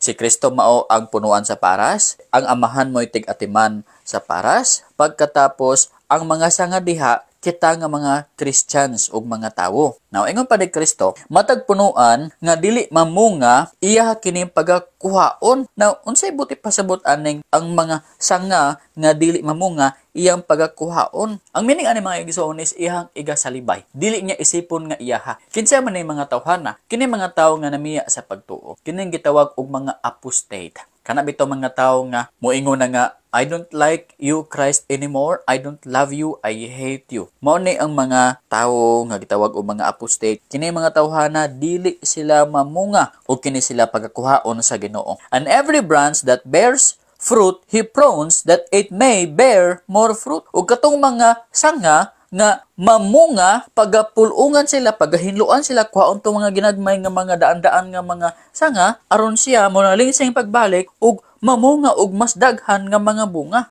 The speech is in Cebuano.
Si Kristo mao ang punuan sa paras, ang Amahan mo'y tig-atiman sa paras. Pagkatapos, ang mga sanga diha, kita nga mga Christians ug mga tawo. Now, ingon pa ni Kristo, matag punuan nga dili mamunga, iya kini pagakuhaon. Now, unsay buot pasabot aning ang mga sanga nga dili mamunga, iyang pagakuhaon? Ang meaning ani, mga igsoon, is iyang igasalibay. Dili niya isipon nga iyaha. Kinsa man ni mga tawhana? Kini mga tawo nga namiya sa pagtuo. Kining gitawag og mga apostate. Kana bitaw mga tawo nga moingon na nga, "I don't like you, Christ, anymore. I don't love you. I hate you." Mao ni ang mga tawo nga gitawag og mga apostate. Kini mga tawhana, dili sila mamunga o kini sila pagakuhaon sa Ginoo. "And every branch that bears fruit, he prunes that it may bear more fruit." Ug katong mga sanga nga mamunga, pagapulungan sila, pagahinluan sila, kuhaon tong mga ginagmay nga mga daan-daan nga mga sanga, aron siya mo nalingsing pagbalik ug mamunga og mas daghan nga mga bunga.